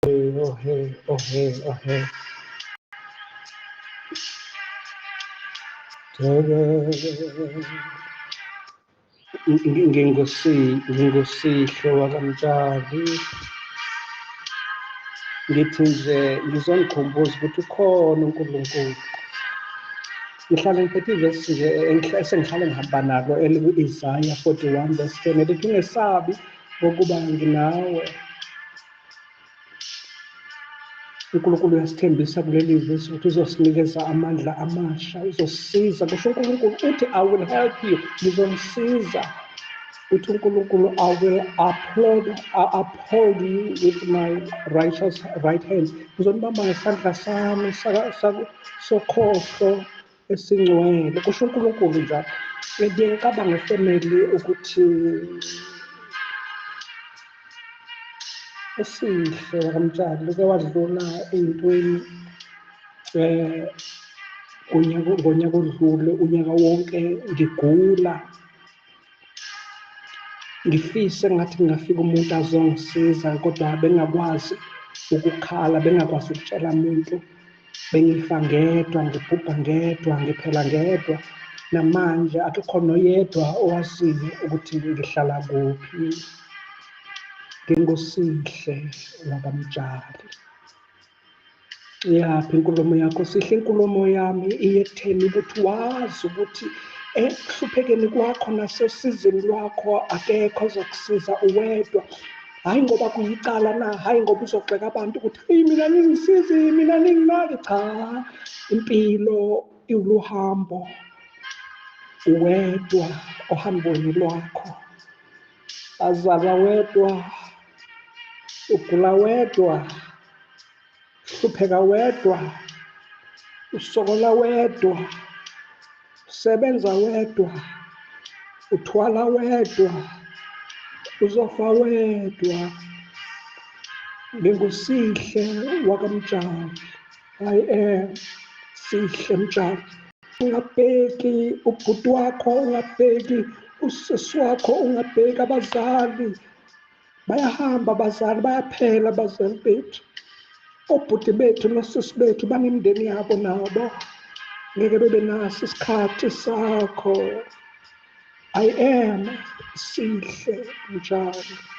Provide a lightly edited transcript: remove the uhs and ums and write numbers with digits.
Ohe, ohe, ohe. Ngingosihle wakaMtshali. Ngithi nje ngizonikhumbuza ukuthi ukhona uNkulunkulu. Ngihlale ngiphethe ivesi nje esengihlale ngihamba nalo eliku-Isaya 41 verse 10 elithi ungesabi ngokuba nginawe. uNkulunkulu uyasithembisa kuleli vesi ukuthi uzosinikeza amandla amasha, uzosisiza. Kusho uNkulunkulu uthi I will help you, ngizonisiza. Uthi uNkulunkulu I will uphold you with my righteous right hand. Ngizonibamba ngesandla sami sokhohlo esingcwele. Kusho uNkulunkulu njalo. Ngiye ngicabange family ukuthi uSihle wakaMtshali uke wadlula ey'ntweni ngonyaka odlule, unyaka wonke ngigula. Ngifise ngathi kungafika umuntu azongisiza kodwa bengakwazi ukukhala, bengakwazi ukutshela muntu. Bengifa ngedwa, ngibhubha ngedwa, ngiphela ngedwa. Namanje akekho noyedwa owaziyo ukuthi ngihlala kuphi. NginguSihle wakaMtshali. Iyaphi inkulumo yakho Sihle? Inkulumo yami iye ekutheni ukuthi wazi ukuthi ekuhluphekeni kwakho nasosizini lwakho akekho ozokusiza, uwedwa. Hhayi ngoba kuyicala na, hhayi ngoba uzogxeka abantu ukuthi eyi mina ningisizi, mina ninginaki. Cha, impilo iwuluhambo, uwedwa ohambweni lwakho. Azalwa wedwa, ugula wedwa, uhlupheka wedwa, usokola wedwa, usebenza wedwa, uthwala wedwa, uzofa wedwa. NginguSihle wakaMtshali. I am Sihle Mtshali. Ungabheki ubhuti wakho, ungabheki usisi wakho, ungabheki abazali. Bayahamba abazali, bayaphela abazali bethu. Obhuti bethu nosisi bethu banemindeni yabo nabo. Ngeke bebe naso isikhathi sakho. I am Sihle Mtshali.